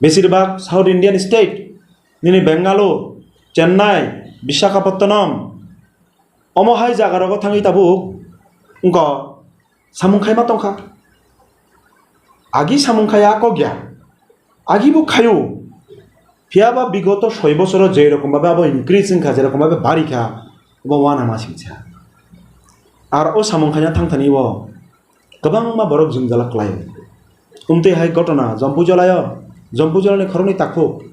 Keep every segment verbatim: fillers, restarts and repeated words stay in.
Besirbak South Indian state, nini Bengaluru, Chennai, Visakhapatnam, omo hai jaga rogo thangwi tabuk wngkha samung khaima tongkha. Agi samung khaya kok ya, agi bo khayo. Phiya ba bigoto soi bosoro je rokom babe abo increase wngkha, je rokom babe bari kha, bo wana ma singsa. Ar o samung khaina thangthani o kwbangma borok jwngjal khlaio. Umtwi hai gotona Jompu jolaio, Jompu jolani khoroknwi takhuk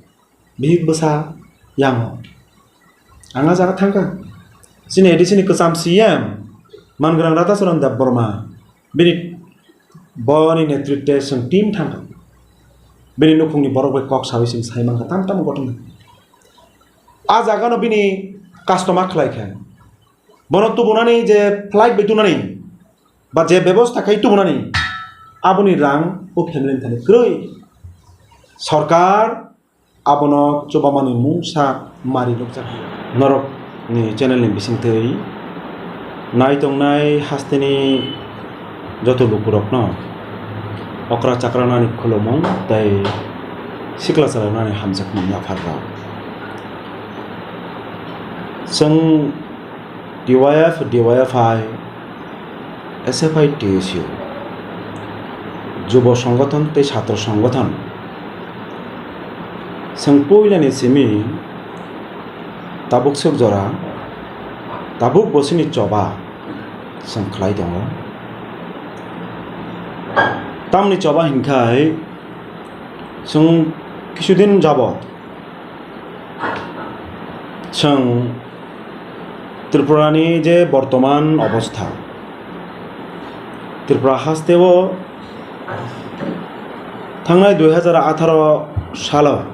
bihik bwsa yango. Ang a jaga thangkha. Chini A D C ni kwcham C M mangrang Radhacharan Debbarma, bini boni netritwe chwng team thangkha. Bini nukhungni borok bai kok sawi chwng sai mankha tam tam gotona. A jagano bini customer khlai kha. Bono tubunani je flight bai tunani ba je bebosta khai tubunani, aboni rang o family ni thani kwrwi. Sorkar abono chubamani mungsa mari nukjak. Norok ni channel ni bisingtwi nai tongnai hasteni joto lukurokno okra chakra nani khulumung tei sikla chalai nani hamjakmung yaphar rok. Chwng D Y F, D Y F I, S F I, T S U, Jubo Songothon tei Satro Songothon, chwng puilani simi tabuk swk jora, tabuk bo chini choba chwng khlai tongo. Tamni choba hinkhai chwng kisudin jabot chwng Tripurani je bortoman obostha, Tripura hasteo thangnai dui hajar atharo salo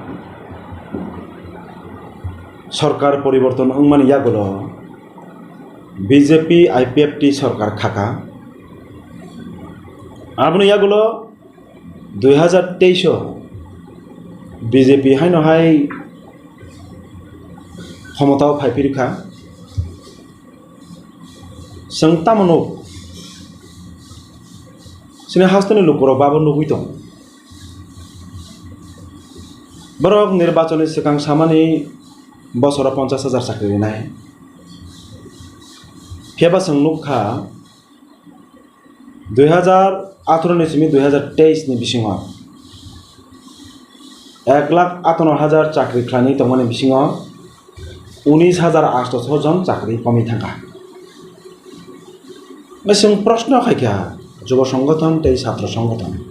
sorkar poriborton wngmani yagulo B J P I P F T sorkar khaka. Aboni yagulo dui hajar teis o B J P haino hai khomotao phai phirkha. Chwng tamo nuk? Chini hasteni lukurok babo nugwi tongo. Borok nirbachonni swkang samani bosoro ponchas hajar chakri rinai. Phiyaba chwng nukha, dui hajar atharo ni simi dui hajar teis ni bisingo ek lakh atharo hajar chakri khlainai tongmani bisingo unis hajar aatso jon chakri komwi thangkha. Chwng proshno khaikha, Jubo Songothon tei Satro Songothon,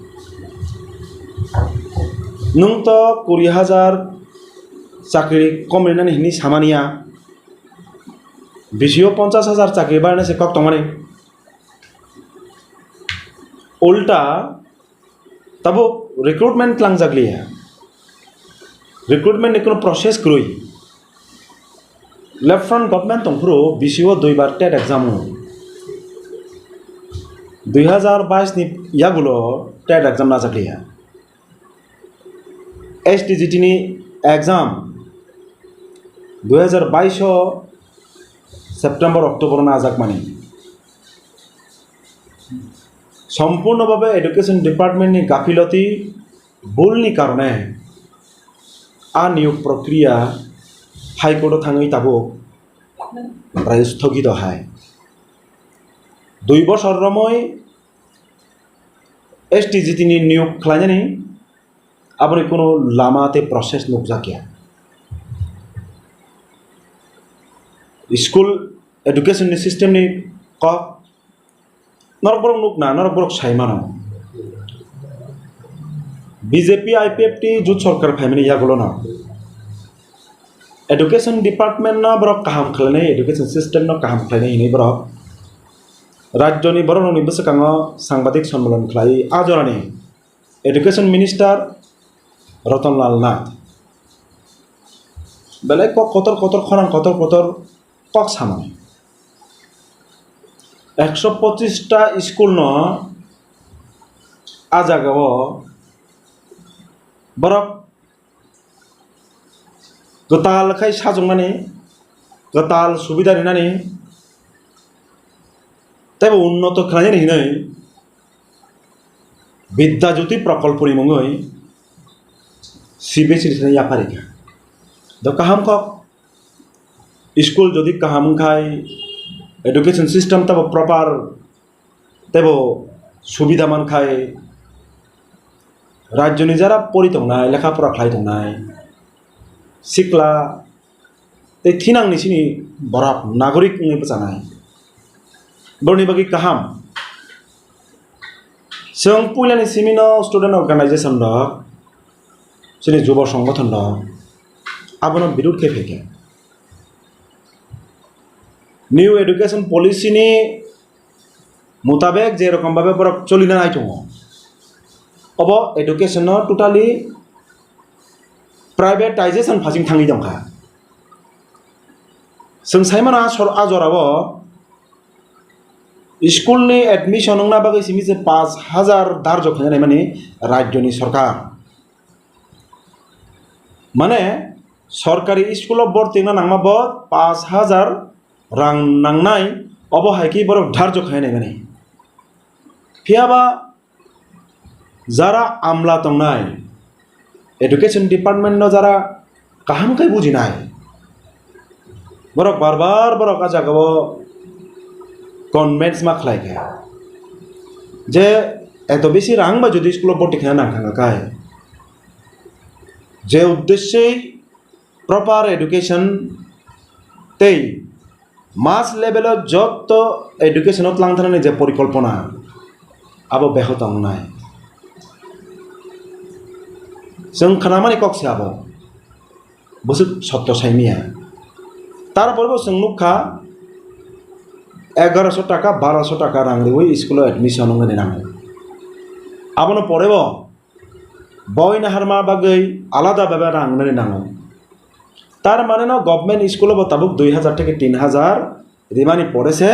nwng to kuri hajar chakri komrinani hinwi samaniya, bisio ponchas hajar chakri barnai se kok tongmani. Ulta tabuk recruitment tlangjak liya. Recruitment ni kuno process kwrwi. Left front government tongphuru B C O duibar tet exam o. Dui hajar bais ni yagulo tet exam najak liya. S T G T ni exam dui hajar bais o September October o najak mani. Sompurno bhabe education department ni gafiloti, bhul ni karone a niyog prokriya High Court o thangwi tabuk prai sthogito hai. Dui bosor romwi S T G T ni niyog khlainani aboni kuno lama tei process nukjakya. School education ni system ni kok norok borok nukna, norok borok sai mano. B J P I P F T jut sorkar phaimani yagulo no education department no borok kaham khlainai, education system no kaham khlainai hinwi borok rajyoni borok rokni bwswkango sangbadik sonmolon khlai. A jorani Education Minister Ratan Lal Nath belai kok kotor kotor, khorang kotor kotor kok samani. Ekso pochis ta school no a jaga o borok kwtal khai sajwknani, kwtal subida rinani, teibo unnoto khlainani hinwi Vidya Jyoti Prokolponi mungwi C B S E ni thani yapharikha. Do kaham kok, school jodi kaham wngkhai, education system tabo proper teibo subida mankhai, rajyoni jara pori tongnai, lekha pora khlai tongnai sikla tei thinangni sini borok nagorik wngwi bwchanai, boroni bagwi kaham. Chwng puilani simino student organization rok, chini jubo songgothon rok abono birud khe phaikha. New education policy ni mutabek je rokom babe borok cholina nai tongo, obo education no totally privatization phasing thangwi tongkha. Chwng saimano a sor-, a jorao school ni admission wngna bagwi simi se pash hajar darjo khaina naimani rajyoni sorkar. Mane, sorkari school o borti wngna nangma bo pash hajar rang nangnai, obo hai khe borok dharjo khai naimani. Phiya ba jara amla tongnai, education department no jara kaham khe bujinai, borok bar bar borok a jagao convince ma khlai kha je eto bisi rang bai jodi school o borti khaina nang thang kha kai, je uddeshei proper education tei mass level o jotto education o tlang thanani je porikolpona, abo beho tongnai. Chwng khnamani kok se abo, bwswk sotto saimiya. Tarpore bo chwng nukha egaroso taka, baroso taka rang riwi school o admission wngmani nango. Abono pore bo boi naharma bagwi alada bhabe rang wngnani nango. Tar mane no government school o bo tabuk dui hajar theke tin hajar rimani pore se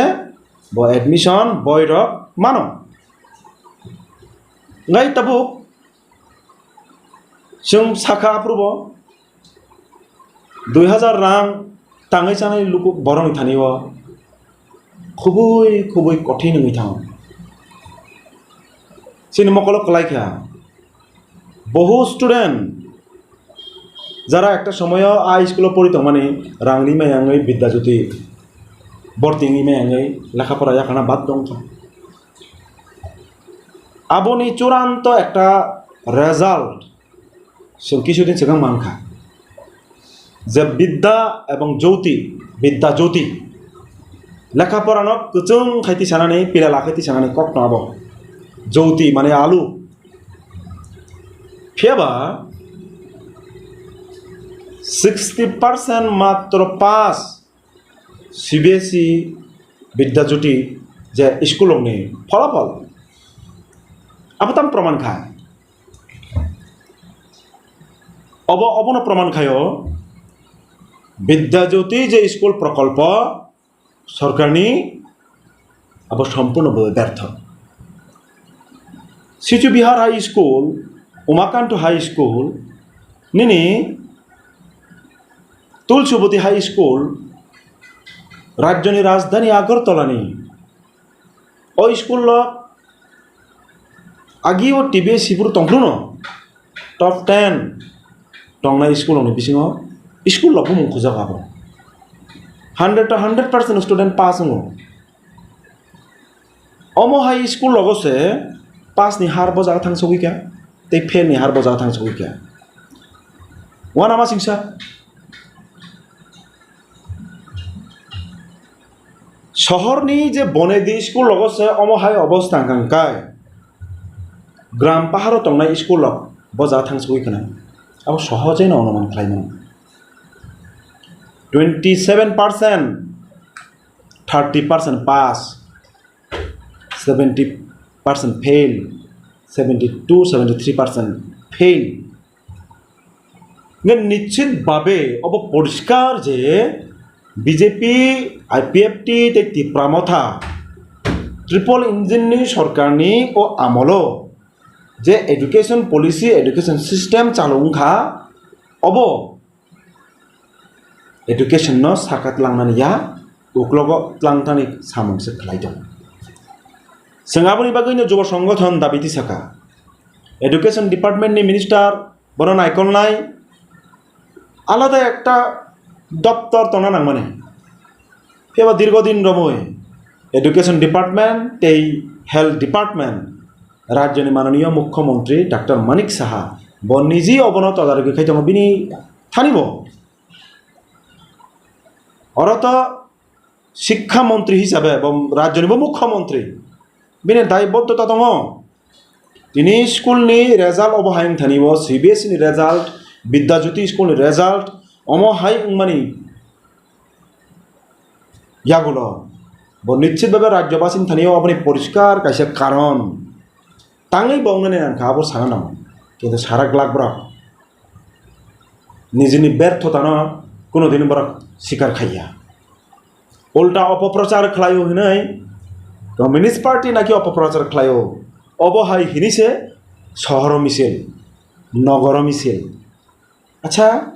bo admission boi rok mano. Ngai tabuk chwng sakha aphuru bo dui hajar rang tangwi chanai luku borokni thani o khubui khubui kothin wngwi thango. Chini mokolo kwlai kha, bohu student jara ekta somoyo a school o pori tongmani rang ri maya wngwi Bidya Jyoti borti wngwi maya wngwi lekha pora yakarna bad wngkha. Aboni churanto ekta result chwng kisudin swkang mankha je Bidya ebong Jyoti, Bidya Jyoti lekha porano kwchwng khai tisanani, pila la khai tisanani kokno abo Jyoti mane alu. Phiyaba sixty percent matro pass C B S E Bidya Jyoti je school rokni pholapol. Abo tamo proman kha. Obo, obono proman khaio Bidya Jyoti je school prokolpo sorkarni abo sompurno bo bertho. Sichu Bihar High School, Umakanto High School, nini Tulsuboti High School, rajyoni rajdhani Agartala ni o school o agi o T B S Sibur tongphuru no top ten tongnai school rokni bisingo school rok bumung khujak abo. Hundred to hundred percent student pass wngo. Omo hai school rogo se pass ni har bo jaga thang sogwi kha, tei fail ni har bo jaga thang sogwi kha. Wana ma singsa. Sohorni je bonedi school rogo se omo hai obostha hwnkha kai. Gram paharo tongnai school rok bo jaga thang sogwi khna. Abo sohojeno onuman khlai mano. Twenty seven percent, thirty percent pass, seventy percent fail, seventy two, seventy three percent fail. Nge nischit babe obo poriskar je B J P, I P F T tei Tipra Motha triple engine ni sorkar ni o amolo je education policy, education system chalo wngkha, obo education no saka tlangnani ya, uklogo tlangthani samung se khlai tongo. Chwng aboni bagwi no Jubo Songgothon dabi tisaka. Education Department ni Minister bono naikolnai alada ekta doptor tongna nangmani. Phiya ba dirgo din romwi education department tei health department rajyoni mananiya mukhyamantri doctor Manik Saha bo niji obono todarigi khai tongo bini thani bo. Oro to Sikha montri hisabe bo rajyoni bo mukhyamantri, bini daibotto ta tongo. Tini school ni result obo hai wng thani bo, C B S E ni result, Vidya Jyoti school ni result, omo hai wngmani yagulo bo nischit bhabe rajyobasi wng thani oboni poriskar kaisa karon. Tangwi bo wngnani ang kha abo sana nang, kintu sara glak borok nijini berthotano kuno din borok sikar khaiya. Ulta opoprochar khlaio hinwi Communist Party naki opoprochar khlaio, obo hai hini se sohoro misil, nogoro misil. Acha,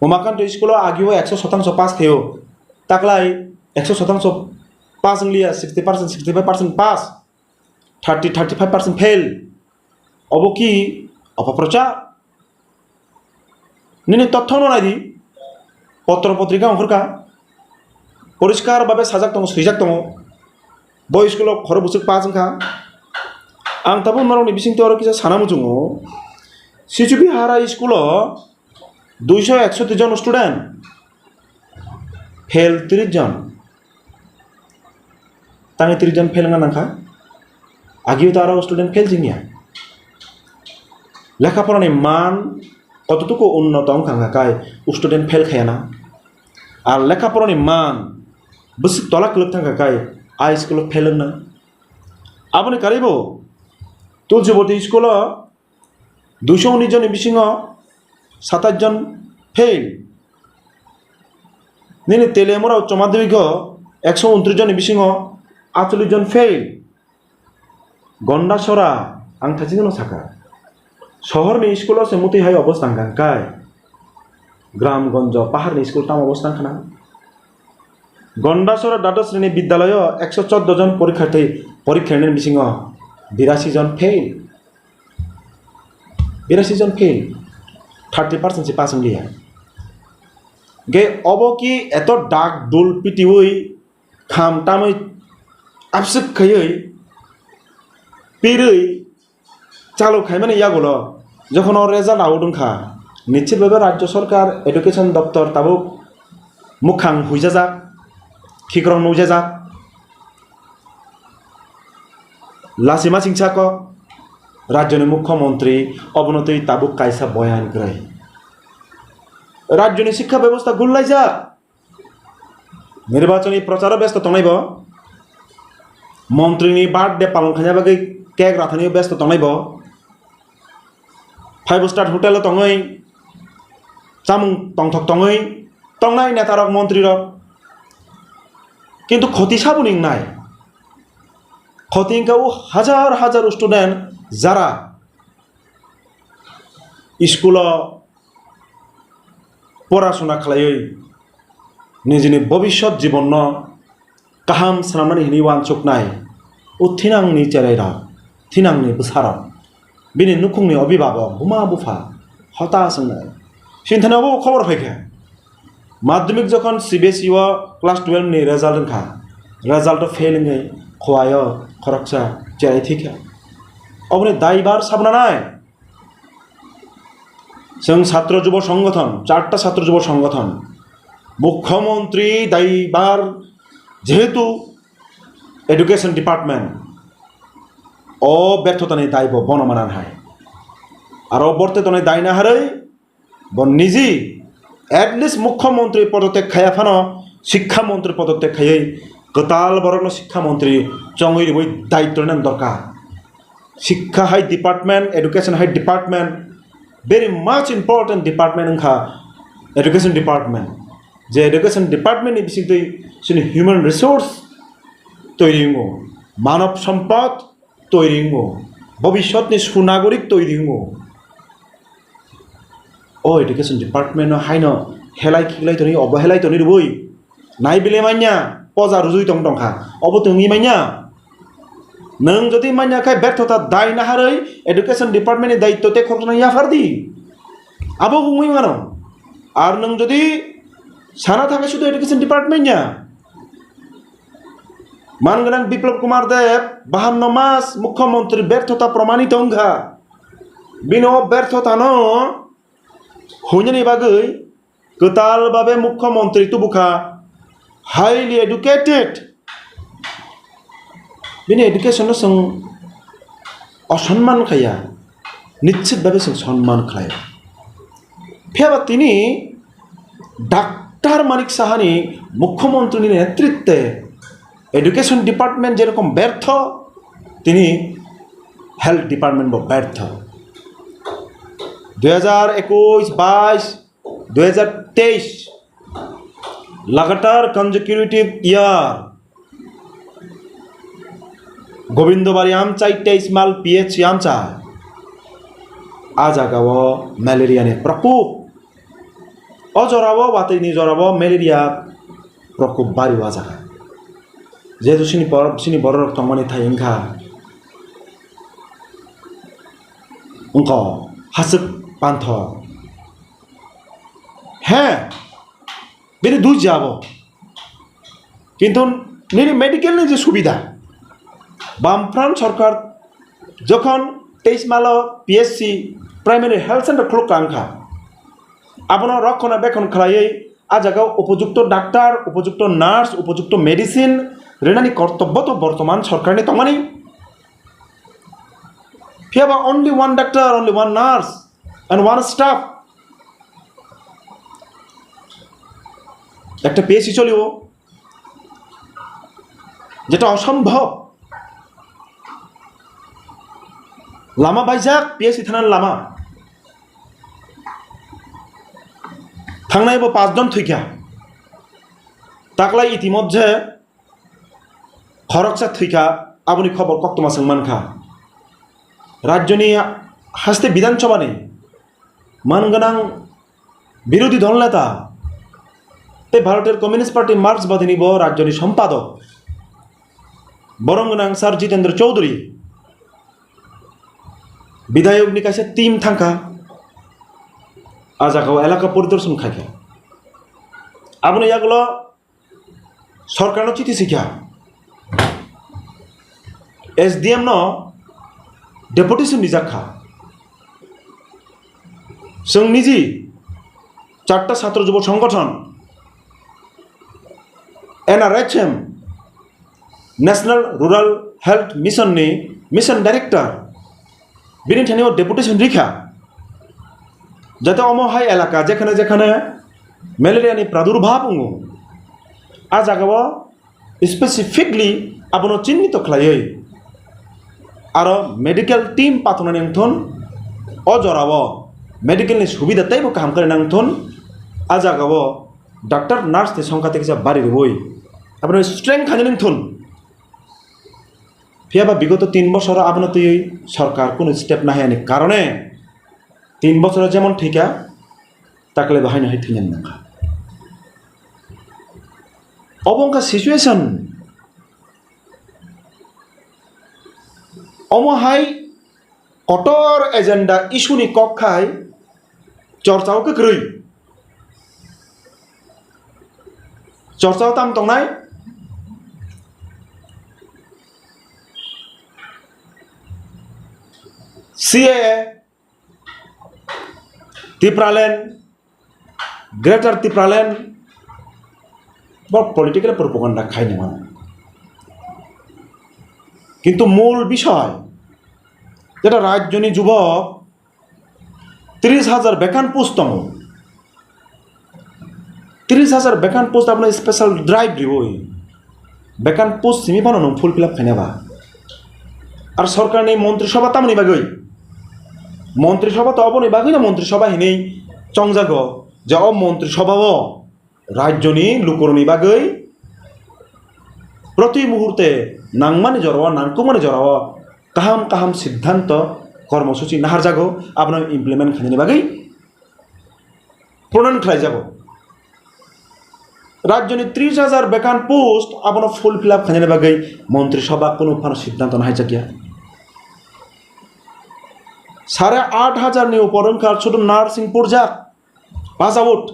Umakanto school o agio ekso sotangso pass khaio, taklai ekso sotangso pass wngliya, sixty percent, sixty five percent pass, thirty, thirty five percent fail. Obo ki opoprochar? Nini tothono naidi, potro potrika ongkhorkha, poriskar babe sajak tongo, swijak tongo, bo school o khoro bwswk pass wngkha. Ang tabuk norokni bisingtwi oro kisa sana muchungo, Sichubi Hara school o duiso eksoti jon student, fail tris jon. Tangwi tris jon fail wngna nangkha. Agio to aro student fail jingya. Lekha porani man kototuko unnoto wngkha wngkha kai student fail khayana. Ar lekha porani man bwswk tola kwlwk thangkha kai a school o fail wngna. Aboni karwibo Tulsiboti school o duiso unis jonni bisingo satais jon fail. Nini Teliamura Uccho Madhyamiko ekso untris jonni bisingo atchollis jon fail. Gondasora ang thachikno saka. Sohorni school o se mutwi hai obostha wngkha kai. Gram gonjo paharni school tamo obostha wngkha na? Gondasora Dados Sreni Bidyaloyo ekso chordo jon porikharthi porikha rinani bisingo birasi jon fail. Birasi jon fail, thirty percent se pass wngliya. Ge obo ki eto dak dul pitiwi kham tamwi abswk khaiwi pirwi chalok khaimani yagulo jokhon o result out wngkha, nischit bhabe rajyo sorkar education doptor tabuk mukhang huijajak, khikrok nujajak. Lachima singsa kok, rajyoni mukhyamantri obono twi tabuk kaisa boyan kwrwi. Rajyoni sikha bebosta gullaijak. Nirbachoni procharo besto tongnai bo. Montrini birthday palon khaina bagwi cake rathani besto tongnai bo. Five star hotel o tongwi chamung tongthok tongwi tongnai netarok montrirok. Kintu khoti saboni wngnai. Khoti wngkha o hajar hajar student jara school o porasuna khlaiwi nijini bobiswt jibonno kaham swnamnani hinwi uansuknai, o thinangni cherairok, thinangni bwsarok, bini nukhungni obibabok, buma bupha, hotas wngnai. Sinthani obo khobor phaikha, madhyamik jokhon C B S E o class twelve ni result wngkha, result o fail wngwi khowai o khoroksa cherai thwikha. Oboni daibar sabna nai? Chwng Chhatro Jubo Songgothon, charta Chhatro Jubo Songgothon, Mukhyamantri daibar, jehetu Education Department o berthotani dai bo bono manan hai. Aro borte tonwi dai naharwi bo niji at least Mukhyamantri podottek khaya phano Sikha Mantri podottek khaiwi kwtal borokno Sikha Mantri chongwi rwui daityo rwna dorkar. Sikha hai department, education hai department, very much important department wngkha education department. Je education department ni bisingtwi chini human resource toiri wngo, manav sompod toiri wngo, bobiswtni sunagorik toiri wngo. O education department no haino helai khiklai tonwi, obohelai tonwi rwui nai bile manya, poja rwjui tong tongkha, obo tongwi manya. Nwng jodi manya khai berthota dai naharwi education department ni daitto tei khoroksa yaphardi. Abo wngwi mano. Ar nwng jodi sana thangkhe sudu education department ya. Man gwnang Biplab Kumar Deb bahanno mas mukhyamantri berthota promanito wngkha. Bini o berthotano huinani bagwi kwtal babe mukhyamantri tubukha, highly educated. Bini education no chwng osonman khaya, nischit babe chwng sonman khlai. Phiyaba tini Doctor Manik Sahani mukhyamantri ni netritwe education department jerokom bertho, tini health department bo bertho. Dui hajar ekush bais, dui hajar teis, lagatar consecutive year, Gobindo Bari amchai teis mal P H C amchai. A jaga o malaria ni prokop. O jora o watwi ni jora o malaria prokop bari o a jaga. Jehetu sini bor-, sini borok rok tongmani thai wngkha. Wngkha hasik pantho. He, bini dui jabo. Kintu nini medical ni je subida, Bamfront sorkar jokhon teis malo P H C primary health center khuluk kha wngkha, abono rokhona bekhon khlaiwi a jaga o upojukto doctor, upojukto nurse, upojukto medicine rwnani kortobbo to bortoman sorkarni tongmani. Phiyaba only one doctor, only one nurse and one staff. Ekta P H C cholibo, jeta osombob. Lama baijak, P H C thanani lama. Thangnai bo pas jon thwikha. Taklai itimodhye khoroksa thwikha, aboni khobor koktwma chwng mankha. Rajyoni haste Bidhan Sabhani man gwnang birodhi dol neta tei Bharoter Communist Party Marxbadini bo rajyoni sompadok, borom gwnang Sir Jitendra Chowdhury bidhayokni kaisa team thangkha, a jagao elaka poridorshan khaikha. Aboni yagulo sorkarno chiti sikha, S D M no deputation rijak kha. Chwng niji charta chhatro jubo songgothon, N R H M, National Rural Health Mission ni Mission Director, bini thani o deputation rikha, jate omo hai elaka jekhane jekhane malaria ni pradurbhav wngo, a jagao specifically abono chinnito khlaiwi aro medical team pathornani wngthon, o jorao medical ni subida teibo kaham khe nangthon, a jagao doctor nurse ni songkha tei kisa bari rwui abono strength khainani wngthon. Phiyaba bigoto tin bosoro abono twiwi sorkar kunu step nahayani karone tin bosoro jemon thwikha, takle bo haino hai thwinani nangkha. Obo wngkha situation. Omo hai kotor agenda issue ni kok khai chorchao kwkrwi. Chorchao tam tongnai? C A A, Tipraland, Greater Tipraland, bo political propaganda khaini mano. Kintu mul bisoi, jeta rajyoni jubok tris hajar vacant post tongo. Tris hajar vacant post abono special drive riwi vacant post simi phano nwng full fill up khaina ba. Ar sorkarni montri sabha tamoni bagwi? Montri sabha to oboni bagwino montri sabha hinwi chongjago je o montri sabha o rajyoni lukurokni bagwi proti muhurte nangmani jorao, nangkukmani jorao kaham kaham siddhanto, kormosuchi naharjago, abono implement khainani bagwi pronan khlaijago. Rajyoni tris hajar vacant post abono full fill up khainani bagwi Montri Sabha kunu phano siddhanto nahaijakya. Sare aat hajar ni upor wngkha sudu nursing porjak, pass out.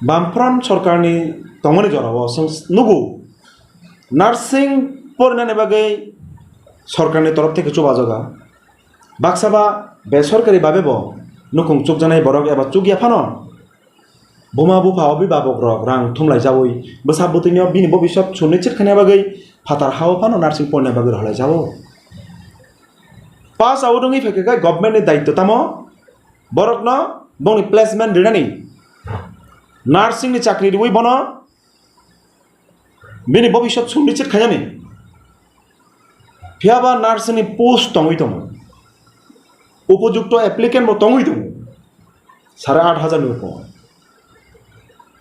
Bamfront sorkarni tongmani jorao chwng nugo, nursing porinani bagwi sorkarni torof theke chubajago. Baksa ba besorkari babe bo nukung chukjaknai borok eba chukya phano buma bupha, obibabok rok rang thumlai jaui bwsa bwtwino bini bobiswt sunichit khaina bagwi phatar hao phano nursing porina bagwi rohlai jao. Pass out wngwi phaikha khe government ni daityo tamo borokno bongni placement rinani, nursing ni chakri riwi bono bini bobiswt sunichit khainani. Phiya ba nursing ni post tongwi tongo, upojukto applicant bo tongwi tongo, sare aat hajar ni upor,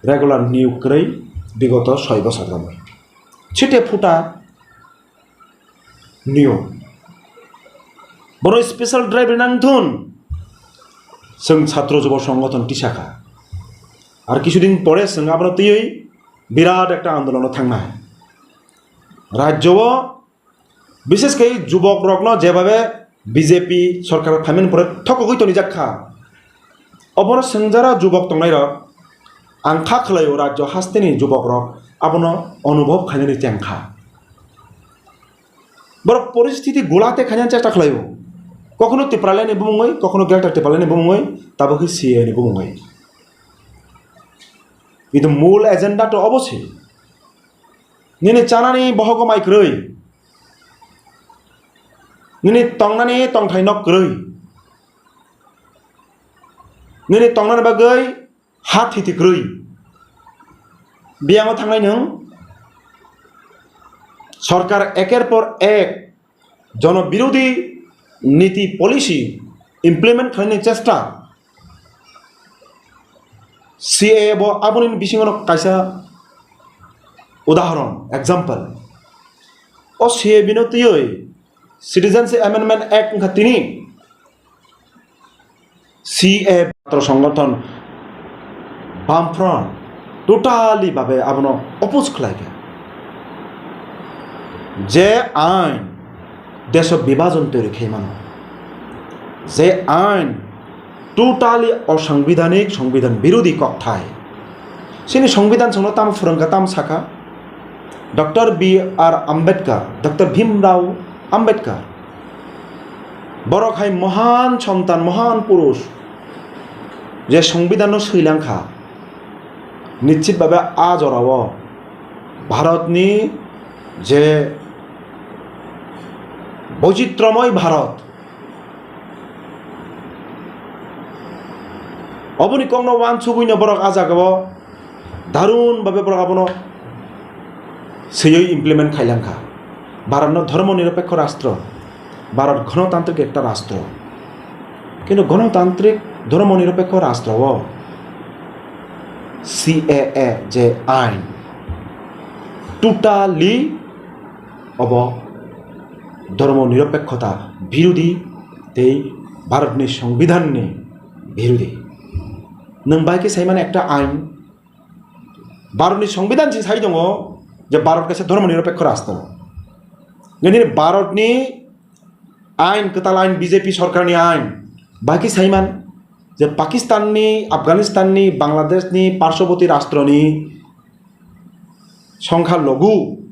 regular niyok kwrwi bigoto soi bosor romwi. Chite phuta niyok. Bono special drive rinang thun. Chwng chhatro jubo songothon tisakha. Ar kisudin pore chwng abono twiwi birat ekta andolono thangnai. Rajyo o bishesh khe jubok rokno jebabe B J P sorkar phaimani pore thokogwi tonijak kha. Obono swngjara jubok tongnairok, ang kha khlaio rajyo hasteni jubokrok abono onubhob khainani chengkha. Borok poristhiti gulate khainani chesta khlaio. Kokhno Tipraland ni bumungwi, kokhno Greater Tipraland ni bumungwi, tabukhe C A A ni bumungwi. Kintu mul agenda to obo se. Nini chanani bohogo mai kwrwi. Nini tongnani tongthai nok kwrwi. Nini tongnani bagwi ha thiti kwrwi. Biyango thangnai nwng sorkar eker por ek jono birodhi niti policy implement khlainani chesta. C A A bo aboni bisingo no kaisa udahoron, example. O C A A bino twiwi Citizenship Amendment Act wngkha tini. C A A chhatro songothon Bamfront totally babe abono oppose khlaikha. Je ain deso bibajon toiri khaimano, je ain totally osangbidanik, songbidan birodhi kokthai. Chini songbidan chwngno tamo phwrwngkha, tamo sakha? Doctor B R Ambedkar, Doctor Bhimrao Ambedkar. Borok hai mohan sontan, mohan purush, je songbidanno swilang kha. Nischit babe a jorao Bharatni je boichitromoi Bharat, oboni kokno uansugwino borok a jagao darun babe borok abono swiwi implement khailangkha. Bharatno dhormo nirapekho rastro, Bharat gonotantrik ekta rastro. Kintu gonotantrik dhormo nirapekho rastro o C A A je ain totally obo dhormo nirapekhota birodhi tei Bharatni songbidanni birodhi. Nwng bai khe saimani ekta ain, Bharatni songbidan se sai tongo je Bharat kaisa dhormo nirapekho rastro. Nini Bharatni ain, kwtal ain, B J P sorkarni ain bai khe saiman je Pakistanni, Afghanistanni, Bangladeshni, parshoboti rastroni songkha logu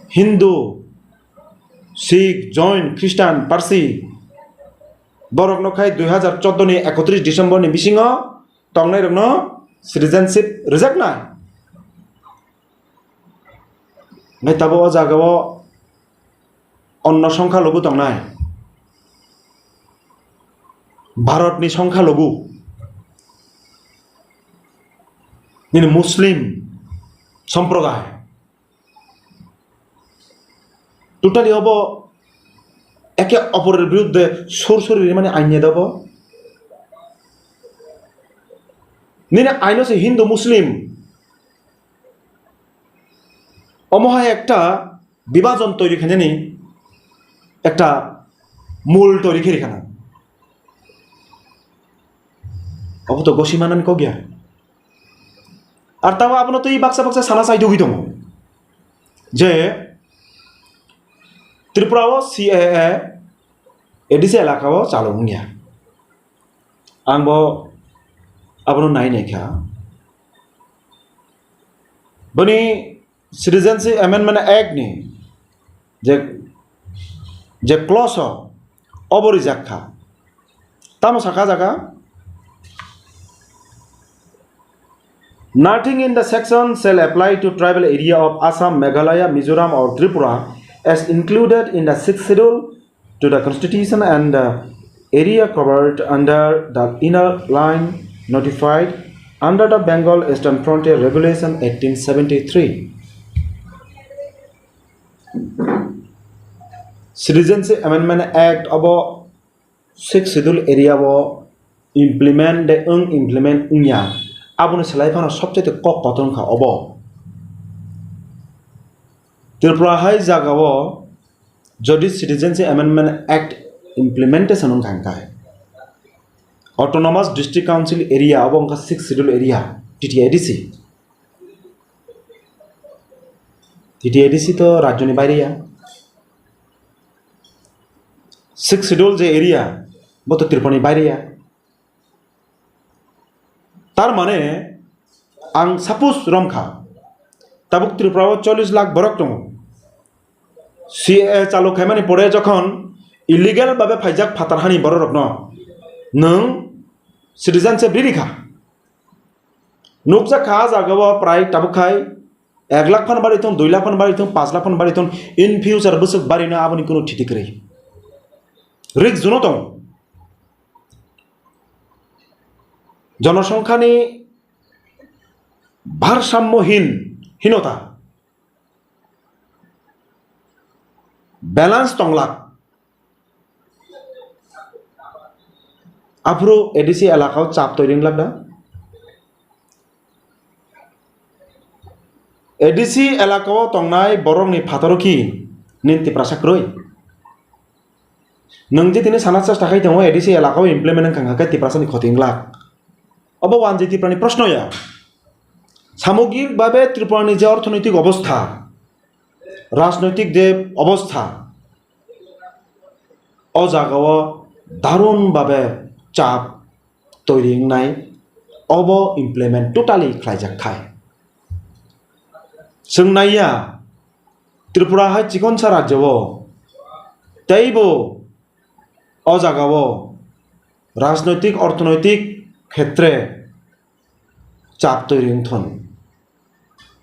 Hindu, Sikh, Jain, Christian, Parsi borokno khai dui hajar chordo ni ekotris December ni bisingo tongnairokno citizenship rwjaknai. Nai tabuk o jagao onno songkha logu tongnai. Bharatni songkha logu nini Muslim somproday. Totally obo eke oporor biruddhe sur suri rimani ain ni dobo. Nini aino se Hindu Muslim. Omo hai ekta bibajon toiri khainani ekta mul toiri khe rikha na. Obo to gosi manani kok ya. Ar tamo abono twi baksa baksa sana chai dugwi tongo je Tripura o C A A A D C elaka o chalo wngya. Ang bo abono nai nai kha. Boni Citizenship Amendment Act ni je, je clause o obo rijak kha. Tamo saka jaga, "Nothing in the section shall apply to tribal area of Assam, Meghalaya, Mizoram or Tripura as included in the sixth schedule to the constitution and the area covered under the inner line notified under the Bengal Eastern Frontier Regulation eighteen seventy-three." Citizenship Amendment Act obo sixth schedule area o implement de wng implement wngya, aboni slai phano sobchai kok kotor wngkha obo. Tripura hai jaga o jodi Citizenship Amendment Act implementation wngkha hwnkhe Autonomous District Council area obo wngkha sixth schedule area, T T A D C. T T A D C to rajyoni baire ya. Sixth schedule je area, bo to Tripurani baire ya. Tar mane ang suppose romkha, tabuk Tripura o chollish lakh borok tongo. C A A chalu khaimani pore jokhon illegal babe phaijak phatar hani borok rokno nwng citizenship riri kha. Nukjak kha, ah jaga o prai tabuk khai ek lakh phan bari thung, dui lakh phan bari thung, panch lakh phan bari thung, in future bwswk bari no aboni kunu thiti kwrwi. Rik juno tong. Jonosongkhani bharsammo hin, hinota. Balance tong lakh. Aphuru A D C elaka o chap twi ring lak da? A D C elaka o tongnai borokni phataro ki nini Tiprasa kwrwi? Nwng je tini sana chesta khai tongo, A D C elaka o implement wngkha hwnkhe Tiprasani khoti wng lak. Obo wanjwi Tiprani proshno ya. Samogrik babe Tripurani je orthonoitik obostha, rajnoitik je obostha, o jagao darun babe chap toiri wngnai, obo implement totally khlaijak khai. Chwng naiya, Tripura hai chikonsa rajyo o teibo o jagao rajnoitik, orthonoitik khetre chap toiri wngthun.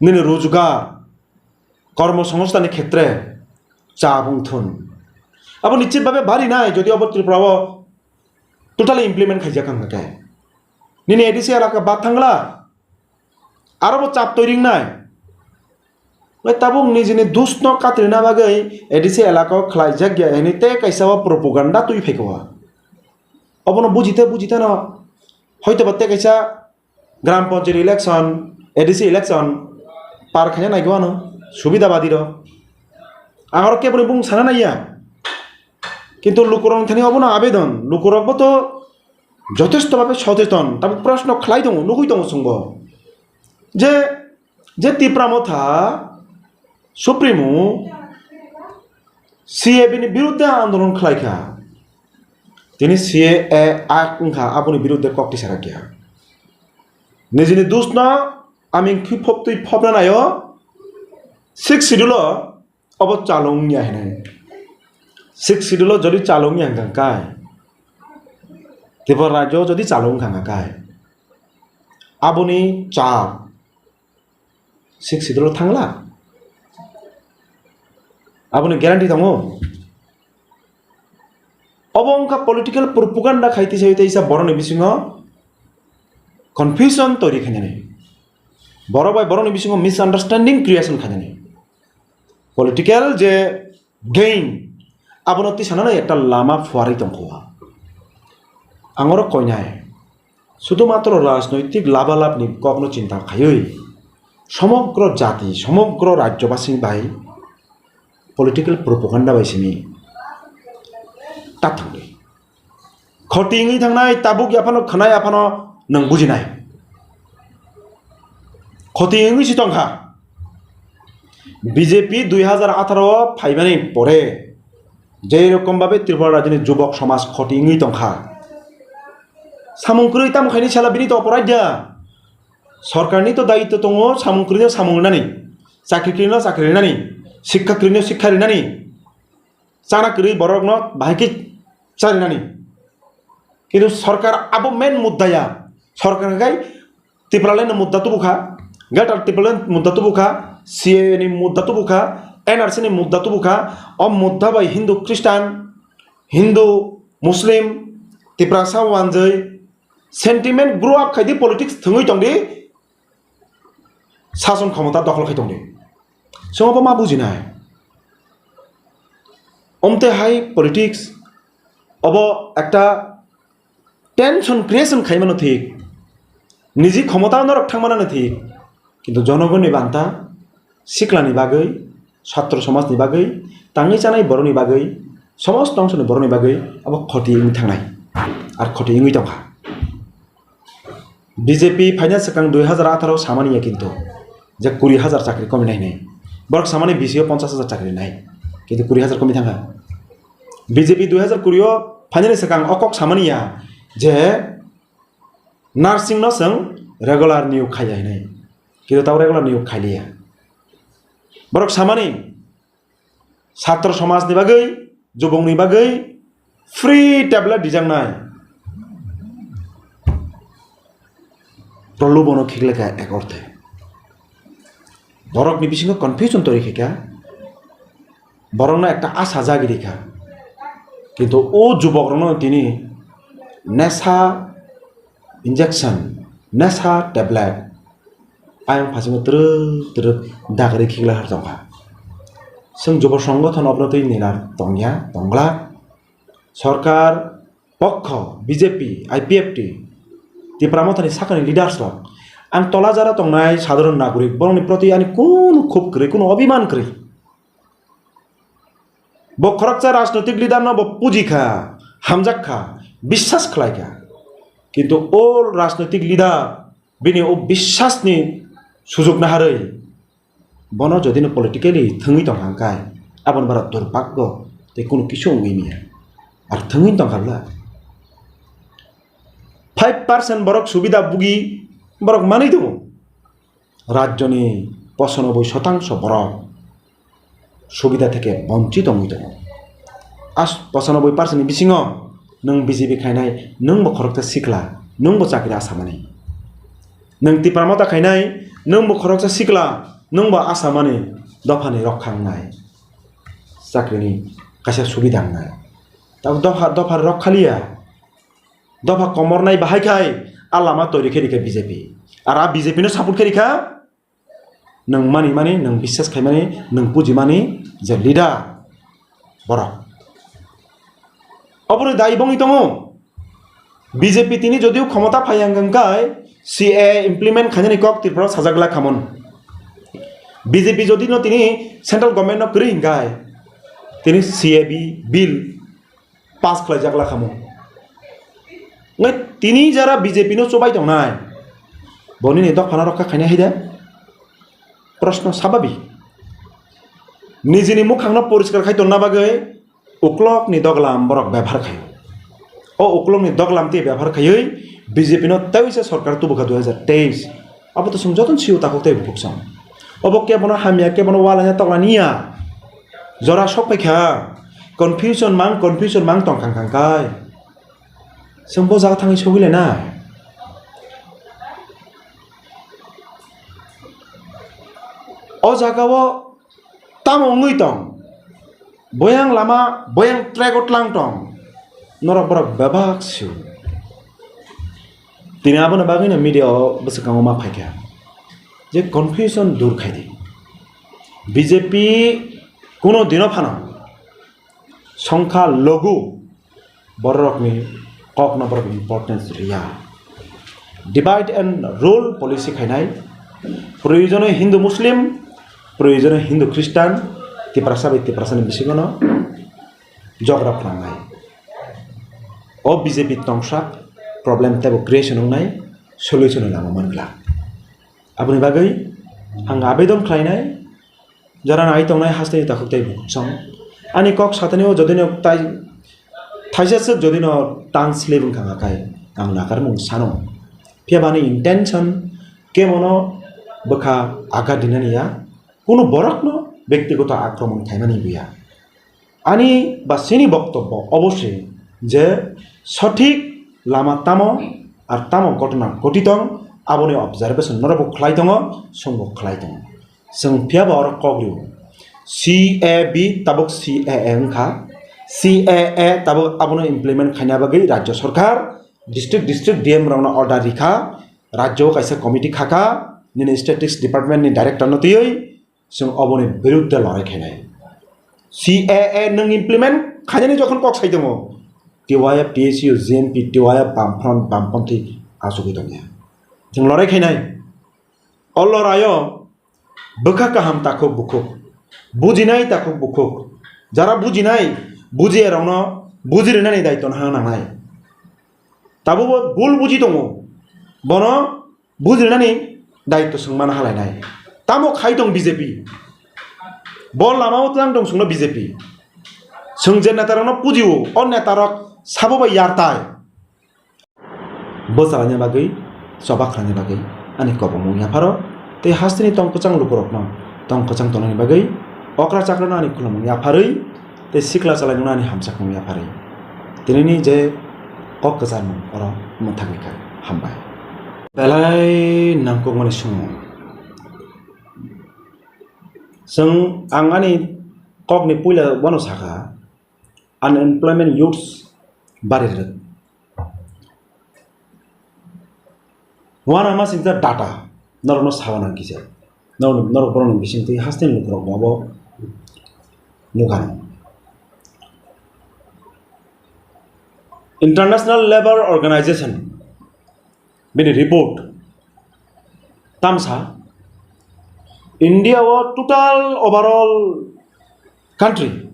Nini rojgar, kormo songstani khetre chap wngthun. Abo nischit babe bari nai, jodi obo Tripura o totally implement khaijak wngkha khe. Nini A D C elaka bad thangla, aro bo chap toiri wngnai. Bai tabuk nijini dusno katrina bagwi A D C elaka o khlaijak ya, hini tei kaisa o propaganda twi phaikha o. Obono bujite bujite no hoito ba tei kaisa Gram Panchayat election, A D C election par khaina naigo ano, subida badi rok. Ang oro keboni bung sana naiya. Kintu lukurok thani obono abedon, lukurok bo to jothesto bhabe socheton, tabuk proshno khlai tongo, nugui tongo chwngbo. Je, je Tipra Motha, Supremo C A A ni birudde andolon khlai kha. Tini C A A Act wngkha, aboni birudde kok tisa rakya. Nijini dusno aming khi phop twi phopna naio, Sixth Schedule o obo chalo wngya hinwi. Sixth Schedule o jodi chalo wngya hwnkha kai, Tripura rajyo jodi chalo wngkha hwnkha kai, aboni cha Sixth Schedule o thangla? Aboni guarantee tongo? Obo wngkha political propaganda khai tisa tisa borokni bisingo confusion toiri khainani. Borok bai borokni bisingo misunderstanding creation khainani. Political je gain, abono tisanani ekta lama phuarwi tongkha o. Ang oro koinai. Sudhumatro rajnoitik labalabni kokno chinta khaiwi, somogro jati, somogro rajyobasini bai political propaganda bai simi ta thangwi. Khoti wngwi thangnai, tabuk yaphano khwnai yaphano Nwng bujinai. Khoti wngwi si tongkha. B J P dui hazar atharo o phaimani pore je rokom babe Tripura rajyoni jubok somaj khoti wngwi tongkha. Samung kwrwi tamo khaini sala bini to oporaida. Sorkarni to daitto tongo samung kwrwino samung rinani, chakri kwrwino chakri rinani, sikha kwrwino sikha rinani, chana kwrwi borokno bahai khe charinani. Kintu sorkar abo main mudda ya. Sorkar khai Tipraland ni mudda tubukha, Greater Tipraland mudda tubukha, C A A ni mudda tubukha, N R C ni mudda tubukha, o mudda bai Hindu Christian, Hindu Muslim, Tiprasa wanjwi, sentiment grow up khaidi politics thwngwi tongdi, sason khomota dokhol khai tongdi. Chwng obo ma bujinai? Omte hai politics obo ekta tension creation khaimano thik, niji khomota norok thangmanano thik, kintu jonogonni banta, siklani bagwi, satro somajni bagwi, tangwi chanai borokni bagwi, somosto ongsoni borokni bagwi abo khoti wngwi thangnai, ar khoti wngwi tongkha. B J P phaina swkang dui hazar atharo samani ya kintu je kuri hazar chakri komi nai hinwi, borok samani B C o ponchas hazar chakri nai, kintu kuri hazar komi thangkha. B J P dui hazar kuri o phainani swkang o kok samani ya je nursing no chwng regular niyok khaiya hinwi, kintu tabo regular niyok khailiya. Borok samani satro somajni bagwi, jubongni bagwi free tablet dijaknai. Prolobono khikleka ek orthe. Borokni bisingo confusion twi rikha, borokno ekta asa jagwi rikha. Kintu o jubokrokno tini nesa injection, nesa tablet, ayang phasingo twrwk twrwk dagri khikla har tongkha. Chwng jubo songgothon obno twi nina tongya, tongla. Sorkar, pokho, B J P, I P F T, Tipra Mothani sakani leaders rok, ang tola jara tongnai sadharon nagorik, borokni proti ani kunu khub kwrwi, kunu obiman kwrwi. Bo khoroksa rajnotik leader no bo puji kha, hamjak kha, biswas khlai kha. Kintu o rajnotik leader bini o biswasni sujok naharwi bono jodi no politically thwngwi tong kha hwnkhe, aboni bara durbhagyo tei kunu kisu wngwi manya. Ar thwngwi tong kha bwla. Five percent borok subida bugi borok manwi tongo. Rajyoni pochanoboi shotangso borok subida theke bonchit wngwi tongo. As pochanoboi percent ni bisingo nwng B J P khainai, nwng bo khoroksa sikla, nwng bo chakri asamani. Nwng Tipra Motha khainai, nwng bo khoroksa sikla, nwng bo asamani dophani rokha wngnai, chakrini kaisa subida wngnai. Tabuk dopha, dopha rok khaliya. Dopha komornai bahai khai a lama toiri khe rikha B J P. Ar a B J P no support khe rikha, nwng mani mani, nwng biswas khai mani, nwng puji mani je leader borok. Oboni dai bongwi tongo. B J P tini jodio khomota phai ang hwnkhe C A A implement khainani kok Tripura o sajak glak khamon. B J P jodi no tini central government no kwrwi hwnkhe tini C A B bill pass khlaijak la khamu. Ngai tini jara B J P no chubai tongnai, bo nini dophano rokha khainai hai de? Proshno sababik. Nijini mukhangno poriskar khai tonna bagwi uklokni doglam borok bebhar khaio. O uklokni doglam tei bebhar khaiwi B J P no tei se sorkar tubukha dui hazar teis. Abo to chwng jotono sio takhuk tei bukhuk chwng. Obo kebono hamya, kebono walaina toklaniya. Jora sok paikha. Confusion mang, confusion mang tongkha hwnkha hwnkhe. Chwng bo jaga thangwi sogwi laina. O jaga o tamo wngwi tong? Boyang lama, boyang track o tlang tong? Norok borok bebak sio. Tini aboni bagwino media o bwswkango ma phaikha je confusion dur khaidi. B J P kuno dino phano songkha logu bororokni kokno borok importance riya. Divide and rule policy khainai, proyojone Hindu Muslim, proyojone Hindu Christian, Tiprasa bai Tiprasani bisingono jogra phnangnai. O B J P tongsak problem teibo creation wngnai. solution ni lama man glak. Aboni bagwi ang abedon khlainai, jara nai tongnai hasteni takhuk tei bukhuk song. Ani kok satani o jodino tai thaisa swk jodino tang slip wngkha ngakai ang nakarmung sano. Phiya bani intention kemono bwkha aga dinani ya, kunu borokno bektigoto akromon khaimani buya. Ani ba chini boktobbo obo se je sothik lama tamo ar tamo ghotona ghoti tong, aboni observation norokbo khlai tongo, chwngbo khlai tongo. Chwng phiya ba oro kok rio. C A B tabuk C A A wngkha. C A A tabuk abono implement khaina bagwi rajya sarkar, district, district D M rokno order rikha, rajya o kaisa committee khakha, nini statistics department ni director no twiwi, chwng oboni birudde lorai khainai. C A A nwng implement khainani jokhon kok sai tongo, T Y F, T S U, G N P, T Y F, Bamfront, Bampanthi achugwi tongya. Chwng lorai khainai. O loraio bwkha kaham takhuk bukhuk, bujinai takhuk bukhuk, jara bujinai, bujiya rokno bujirinani daitwno hang nangnai. Tabukbo bul buji tongo, bono bujirinani daitw swng mano halainai. Tamo khai tong B J P? Bo lama o tlang tong swngno B J P. Chwng je netarokno pujio, o netarok sabo bai yartai. Bwchalaina bagwi, choba khlaina bagwi ani kobongmung yapharo, tei hasteni tong kwchang lukurokno tong kwchang tongnani bagwi okra chakrano ani khulumung yapharwi, tei sikla chalainokno ani hamjakmung yapharwi. Tinini je kok kwcharmung oro mwthangwi kha. Hambai. Belai nangkukmani sumung. Chwng, ang ani kokni puila bono sakha, unemployment youths bari rwk. Uanama singsa data, norokno sawa nang kisa. Norok, norok borokni bisingtwi hasteni lukurok bo abo nukha. International Labour Organization bini report tamsa India o total overall country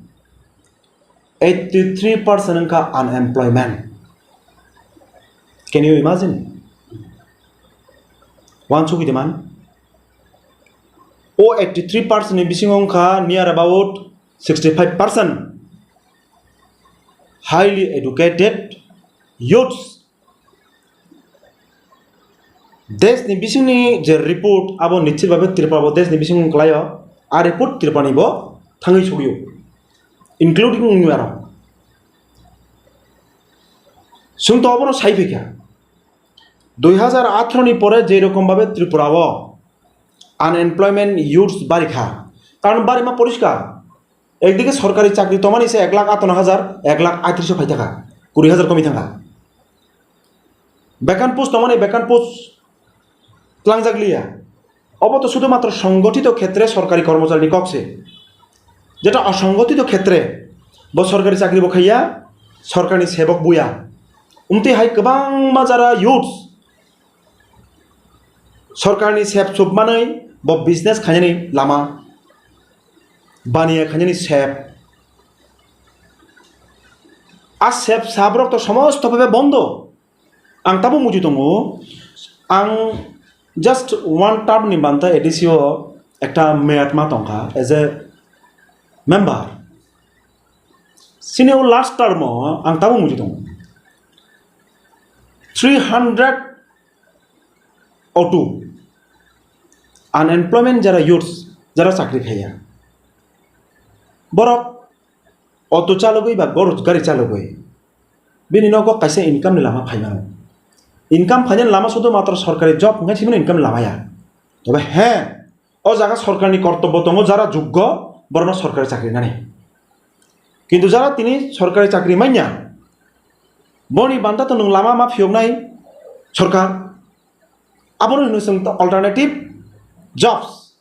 eighty three percent wngkha unemployment. Can you imagine? Uansugwi de man. O eighty three percent ni bisingo wngkha near about sixty five percent highly educated youths. Deshni bisingni je report, abo nischit bhabe Tripura bo deshni bising wng klaio, a report Tripura ni bo thangwi sogio, including wngwi aro. Chwng to obono sai phaikha, dui hazar atharo ni pore je rokom bhabe Tripura o unemployment youths bari kha, karon barima poriskar. Ekdike sorkari chakri tongmani se ek lakh atanno hajar, ek lakh atris phai thangkha, kuri hajar komi thangkha. Vacant post tongmani vacant post tlangjak liya. Obo to sudhumatro songgothito khetre sorkari kormocharini kok se. Jeta osongothito khetre bo sorkari chakri bo khaiya, sorkarni sebok buya. Umtwi hai kwbangma jara youths sorkarni sep sup manwi bo business khainani lama, baniya khainani sep. A sep sabrok to somosto bhabe bondo. Ang tabo muju tongo, ang just one term ni banta A D C o ekta meat ma tongkha as a member. Sini o last term o ang tabo muju tongo. Three hundred auto unemployment jara youths, jara chakri khaiya, borok auto chalogwi ba gor-, gari chalogwi bini nogo kaisa income ni lama phai mano. Income phainani lama sudhu matro sorkari job wngkha simi income ni lama ya. Tobe he, o jaga sorkarni kortobbo tongo, jara juggo borokno sorkari chakri nani. Kintu jara tini sorkari chakri manya, boni banta to nwng lama ma phiyoknai sorkar. Abono hino chwng to alternative jobs,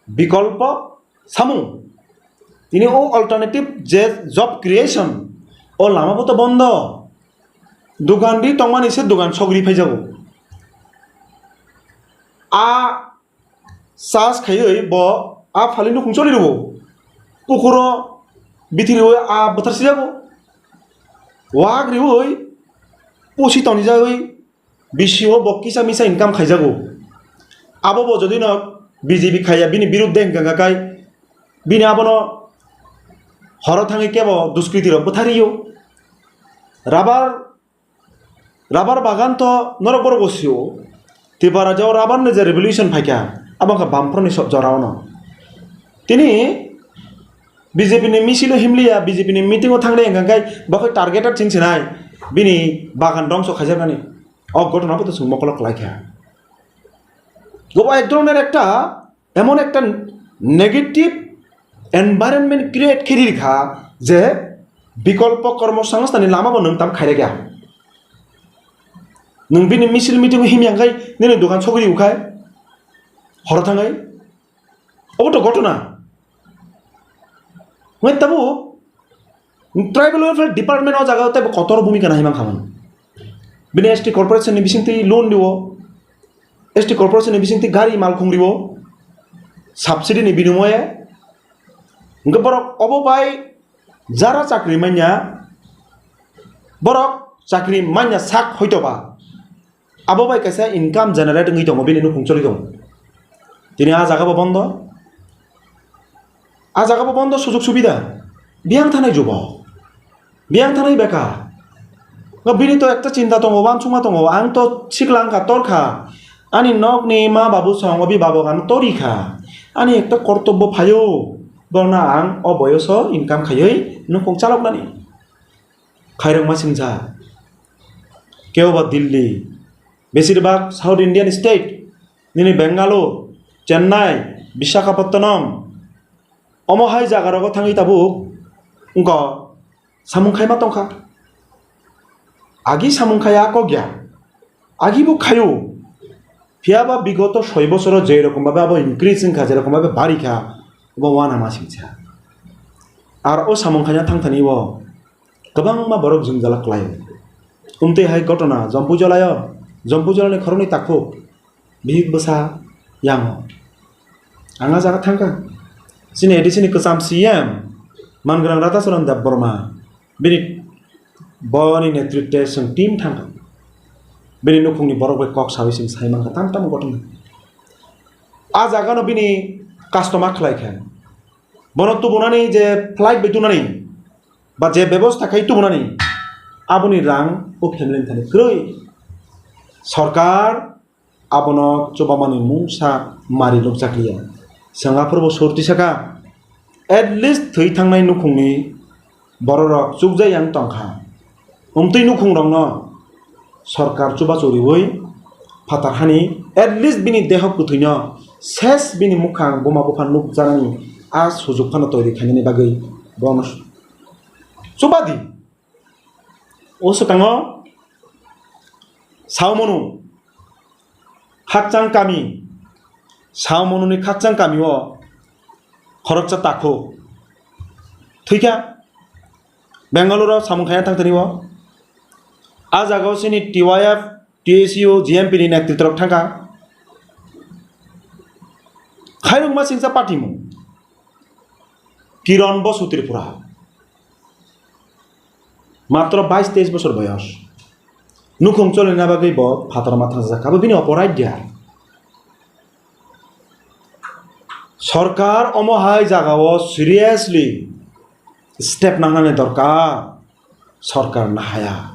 bikolpo samung. Tini o alternative je job creation, o lama bo to bondo. Dugan ri tongmani se dugan sogri phaijago. A chas khaiwi bo a phali nukhung choli rwo. Pukuro bithi rwi a bwthar sijago. Wak riwi pusi toni jagwi bisio bo kisa misa income khaijago. Abo bo jodi no B J P khaiya, bini birudde hingka kha kai, bini abono horo thangwi kebo duskriti rok bwthario. Rabar, rabar bagan to norok borok bo sio. Tipara jao rabar ni je revolution phaikha, abo kha bamphro ni so-, jora ono. Tini B J P ni misilo himliya, B J P ni meeting o thangle hingka kai, bo khe targeted ching sinai, bini bagan dongso khaijaknani. O ghotona bo to chwng mokolo kwlai kha. Gobo ek dhoroner ekta, emon ekta negative environment create khe ri kha je bikolpo kormo sangstani lama bo nwng tam khairek ya. Nwng bini misil meeting o himya khai nini dogan sogri ukhai horo thangai. Obo to ghotona. Hwnwi tabuk Tribal Welfare Department o jaga o teibo kotor bhumika nahimang khamani. Bini S T corporation ni bisingtwi loan rio, S T corporation ni bisingtwi gari malkhung rio, subsidy ni binimoye. Hwnkhe borok obo bai jara chakri manya, borok chakri manya sak hoito ba. Abo bai kaisa income generate wngwi tongo, bini nukhung choli tongo. Tini ah jaga bo bondo, ah jaga bo bondo sujug subida. Biyang thanai jubo, biyang thanai beka. Nga bini to ekta chinta tongo, wansukma tongo, ang to sikla wngkha, torkha. Ani nokni ma babu song, obi babok ano torikha. Ani ekta kortobbo phaio, borno ang o boyoso income khaiwi nukhung chaloknani. Khairokma singsa, kebo ba Delhi, besirbak South Indian state, nini Bengaluru, Chennai, Visakhapatnam, omo hai jaga rogo thangwi tabuk wngkha samung khaima tongkha. Agi samung khaiya kok ya, agi bo khaio. Phiya ba bigoto soi bosoro je rokom babe abo increase wngkha, je rokom babe bari kha, obo uanama singsa. Ar o samung khaina thangthani o kwbangma borok jwngjala kwlaio. Umtwi hai ghotona Jompuijolaio, Jompuijolani khoroknwi takhuk bihik bwsa yango. Ang ah jaga thangkha. Chini A D C ni kwcham C M mangrang Radhacharan Debbarma, bini, boni netritwe chwng team thangkha. Bini nukhungni borok bai kok sawi chwng sai mankha tam tam ghotona. Ah jagano bini customer khlaikha. Bono tubunani je flight bai tunani, ba je bebosta khai tubunani, aboni rang o family ni thani kwrwi. Sorkar abono chubamani mungsa mari nukjakliya. Chwng aphuru bo sur tisakha, at least thwi thangnai nukhungni bororok chukjak yang tongkha. Umtwi nukhungrokno sorkar chubachu riwi phatar hani at least bini deho kwthwino ses bini mukhang buma bupha nukjaknani a sujuk phano toiri khainani bagwi bono chubadi. O swkango Saumunu khakchang kami, Saumununi khakchang kami o khoroksa takhuk thwikha. Bengaluru o samung khaina thangthani o. A jaga o chini T Y F, T S U, G M P ni netrito rok thangkha. Khairokma singsa party mung Kiron Bosu Tripura. Matro bais teis bosor boyos. Nukhung cholina bagwi bo phatarma thangjak. Abo bini oporaid ya. Sorkar omo hai jagao seriously step nangnani dorkar. Sorkar nahaya.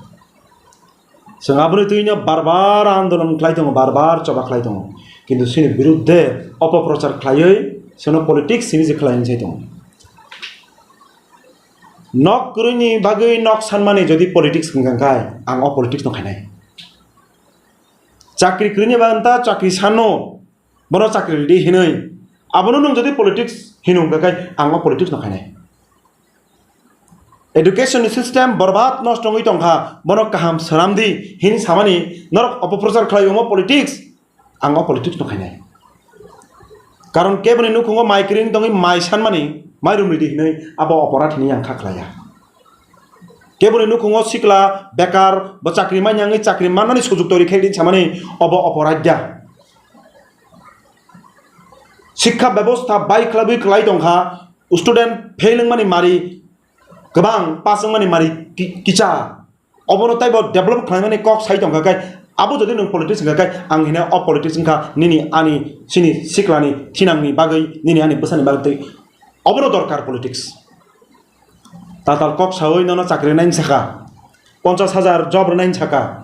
Chwng aboni twino bar bar andolon khlai tongo, bar bar choba khlai tongo. Kintu chini birudde opoprochar khlaiwi chwngno politics simi je khlai wngwi tongo. Nok kwrwini bagwi nok sanmani jodi politics wngkha khe, ang o politics no khainai. Chakri kwrwini bagwi ta chakri sano, bono chakri ridi hinwi. Abono nwng jodi politics hino wngkha khe, ang o politics no khainai. Education ni system borbad nosto wngwi tongkha, bono kaham swnamdi hini samani norok opoprochar khlai omo politics. Ang o politics no khainai. Karon keboni nukhungo mai kwrwini tongwi mai sanmani, mai rumridi hinwi abo oporadh hinwi ang kha khlaiya. Keboni nukhungo sikla bekar bo chakri manya wngwi chakri manmani sujuk tori khe din samani obo oporadh da. Sikha bebosta bai khlaiwi khlai tongkha, student fail wngmani mari kwbang, pass wngmani mari ki-, kicha. Obono taibo develop khlaimani kok sai tongkha khe Abo jodi nwng politics wngkha khe, ang hino o politics wngkha nini ani chini siklani thinangni bagwi, nini ani bwsani bagwi tei obono dorkar politics. Tatal kok sawi nono chakri nai saka, ponchas hajar job rwnai saka,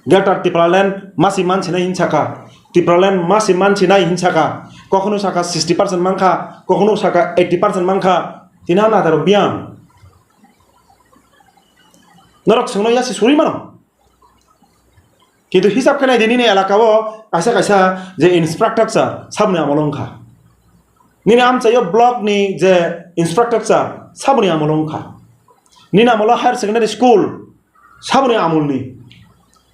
Greater Tipraland masi mansinai hin saka, Tipraland masi mansinai hin saka, kokhno saka sixty percent mankha, kokhno saka eighty percent mankha, tini ano ataro biyang. Norok swngno yasi suri mano. Kintu hisab khe nai di, nini elaka o kaisa kaisa je infrastructure saboni amolo wngkha. Nini amchaio block ni je infrastructure saboni amolo wngkha. Nini amolo higher secondary school saboni amolni.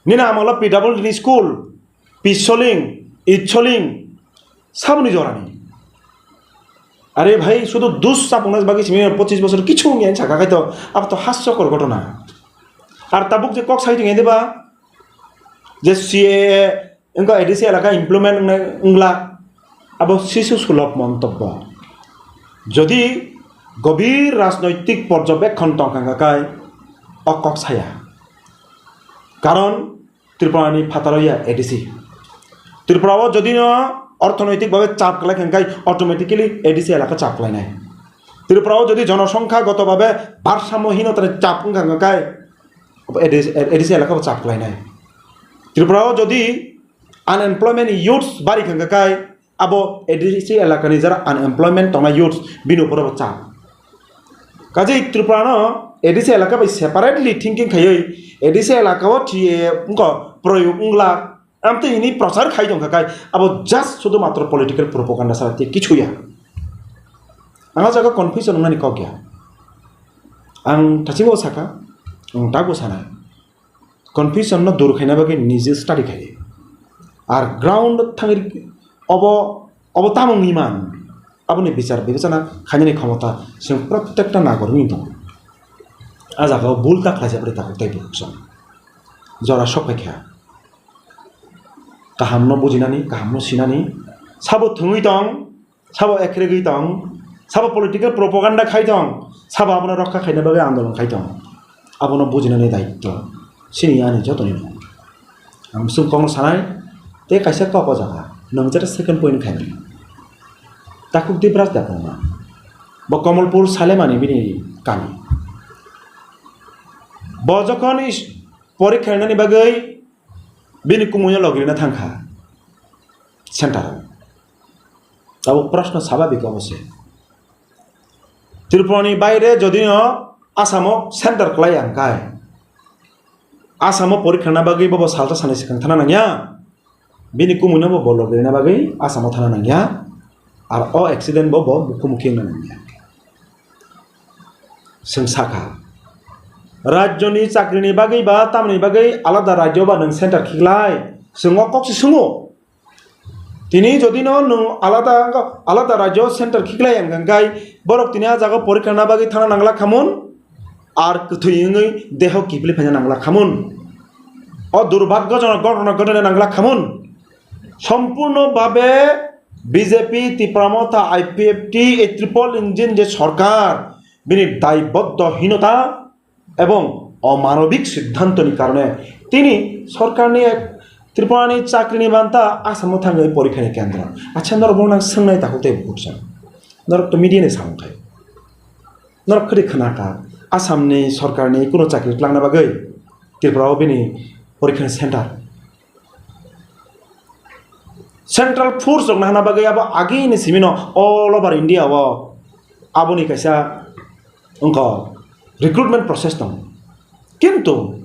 Nini amolo P W D ni school, P Soling, H Soling, saboni jorani. Are bhai, sudu dus chapungna bagwi simi pochis bosor kichu wngya saka khai to, abo to hassokor ghotona. Ar tabuk je kok sai tongya deba, je C A A wngkha A D C elaka implement wngnai wngla, abo sisu sulab montobbo. Jodi gobir rajnoitik porjobekhon tongkha kai o kok saya. Karon Tripura ni phataro ya A D C. Tripura o jodi no orthonoitik babe chap kwlai khe kai automatically A D C elaka chap kwlai nai. Tripura o jodi jonosongkha goto babe bharsamyo hinotani chap wngkha kai A D C, A D C elaka bo chap kwlai nai. Tripura o jodi unemployment youths bari kha kai abo A D C elakani jara unemployment tongnai youths bini upor bo chap. Kaje Tripura no A D C elaka bai separately thinking khaiwi A D C elaka o thiye wngkha proyog wngla amtwi hini prochar khai tongkha kai abo just sudu matro political propaganda sara tei kichu ya. Ang o jaga confusion wngnani kok ya. Ang thachibo saka, ang tago sanai. Confusion no dur khaina bagwi nije study khai. Ar ground thangwi obo, obo tamo wngwi man, aboni bichar bibechona khainani khomota chwng protekta nagorwi tongo. A jaga o bul ta khlaijak rwi tabuk tei bukhuk song. Jora sok phai kha. Kaham no bujinani, kaham no sinani, sabo thwngwi tong, sabo ekregwi tong, sabo political propaganda khai tong, sabo abono rokha khaina bagwi andolon khai tong. Abono bujinani daitto chini ani jotoni no. Ang bwswng kokno sanai, tei kaisa kok o jaga, nwng jeta second point khaimani. Takhuk Dibras da kwbangma. Bo Komolpur Salemani bini kami. Bo jokhon is-, porikha rinani bagwi bini kumui no logirina thangkha center o. Tabuk proshno sababik obo se. Tripura ni baire jodi no Assam o center kwlai ang kai, Assam o porikha rwna bagwi bobo salsa sanai swkang thana nangya. Bini kumui no bo bolrok rina bagwi Assam o thana nangya. Ar o accident bo bo mukhu mukhi wngna nangya. Chwng sakha, rajyo ni chakri ni bagwi ba tamni bagwi alada rajyo ba nwng center khiklai? Chwng o kok se swngo. Tini jodi no nwng alada, alada rajyo center khiklai ang kang kai, borok tini a jaga porikha na bagwi thana nangla khamun, ar kwthwi wngwi deho kiphilwi phaina nangla khamun. O durbhagyojono ghotona ghotona nangla khamun. Sompurno babe B J P, Tipra Motha, I P F T, ei triple engine je sorkar, bini daiboddo hinota, ebong omanobik siddhantoni karone tini sorkarni ek Tripurani chakrini banta Assamo thangwi porikhani kendro. Acha norok bongno ang swngnai takhuk tei bukhuk song. Norok to media ni samung khai. Norok khwrwi khna kha Assamni sorkarni kuno chakri twlangna bagwi Tripura o bini porikhani center. Central force rok nahana bagwi abo agini simino all over India o aboni kaisa wngkha recruitment process tongo. Kintu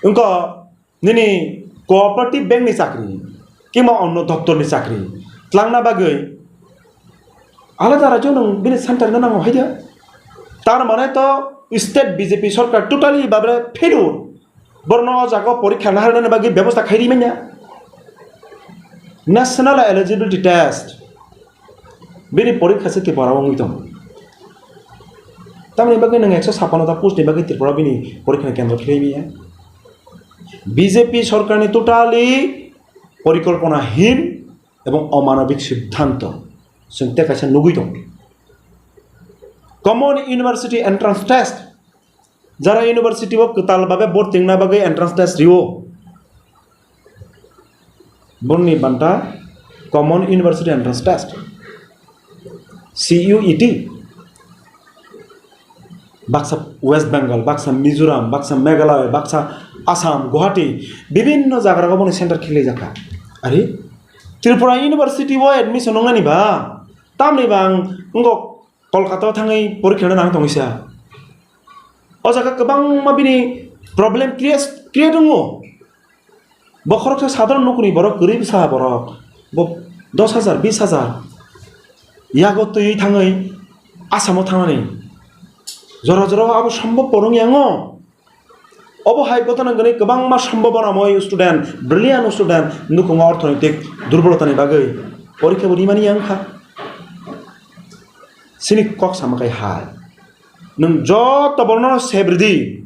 wngkha nini cooperative bank ni chakri, kima onno doptor ni chakri twlangna bagwi alada rajyo nwng bini center no nango haida. Tar mane to state B J P sorkar totally babre failure. Borno o jaga o porikha naharnani bagwi bebosta khairi manya. National eligibility test. Bini porikha se Tripura o wngwi tongo. Tamni bagwi nwng ekso sapano ta post ni bagwi Tripura o bini porikha ni kendro khilai manya. B J P sorkarni totally porikolpona hin ebong omanobik siddhanto chwng tei kaisa nugwi tongo. Common University Entrance Test. Jara university o kwtal babe borti wngna bagwi entrance test rio. Borni banta Common University Entrance Test, C U E T. Baksa West Bengal, baksa Mizoram, baksa Meghalaya, baksa Assam, Guwahati, bibinno jaga rogo boni center khiklai jakha. Ari Tripura University o admission wngnani ba, tamni ba ang wngkok Kolkata o thangwi porikha rwna nang tongwi sa. O jaga kwbangma bini problem create, create wngo. Bo khoroksa sadharon nukni borok, kwrwi bwsa borok. Bo dos hajar, bis hajar yago twiwi thangwi Assam o thangnani. Jora jora o abo sombhob porong yango. Obo hai gotona gwnwi kwbangma sombobonamoi student, brilliant student nukhungo orthonoitik durbolotani bagwi porikha bo rimani yang kha. Chini kok sama khai hai. Nwng joto borokno save rwdi.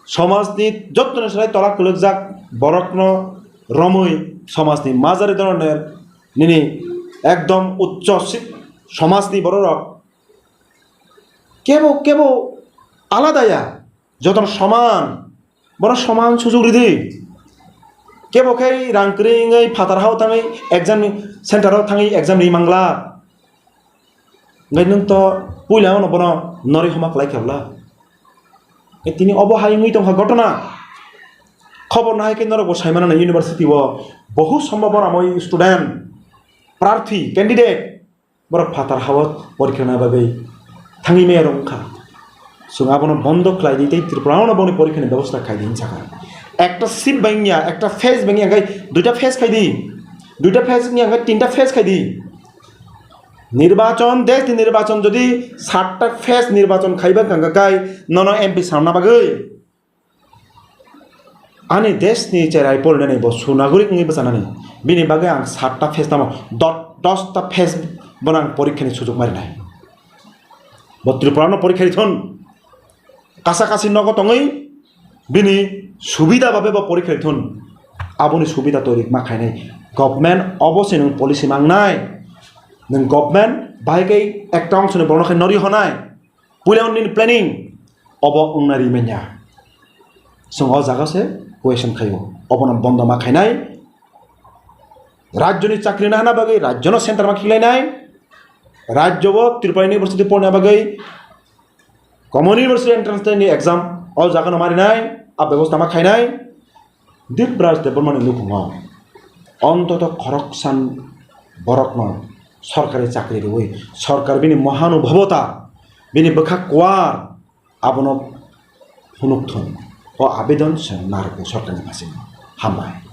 Somajni jottoni slai tola kwlwkjak borokno romwi somajni majari doroner nini ekdom uccho si-, somajni bororok kebo kebo alada ya. Jotono soman, bono soman sujug ridi. Kebo khe rang kwrwi wngwi phatar hao thangwi exam ni center o thangwi exam ri mangla. Hwnkhe nwng to puila ono bono norwi homa kwlai khe bwla. E tini obo hai wngwi tongkha gotona. Khobor nahai khe norok bo sai mano university o bohu sombobonamoi student, prarthi, candidate, borok phatar hao porikha rwna bagwi thangwi maya rok wngkha. Chwng abono bondo khlai di tei Tripura ano boni porikha ni bebosta khai di hinwi sakha. Ekta seat bai wngya, ekta phase bai wngya, hwnkhe duita phase khai di. Duita phase wngya, hwnkhe tinta phase khai di. Nirbachon, desh ni nirbachon jodi satta phase nirbachon khaiba hwnkha kai nono M P sanna bagwi. Ani desh ni cherai porinani bo sunagorik wngwi bwchanani. Bini bagwi ang satta phase tamo, dot-, dosta phase bono ang porikha ni sujug marinai. Bo Tripura no porikha rithun. Kasa kasi nogo tongwi bini subida babe bo porikha rithun. Aboni subida toiri ma khainai. Government obo se nwng policy mangnai. Nwng government bai kai ekta ongso ni borokno khai nori honai. Puila nini planning obo wngna ri manya. Chwng o jaga se question khaio. Obono bondo ma khainai. Rajyoni chakri nahana bagwi rajyono center ma khiklainai. Rajyo o Tripura University porna bagwi Common University Entrance Test ni exam o jaga no marinai. A bebosta ma khainai. Dipraj Debbarmani nukhungo ontoto khoroksan borokno sorkari chakri rwui sorkar bini mohanubhabota, bini bwkha kuar abono phunukthun. O abedon chwng narwkgo sorkarni bisingo. Hambai.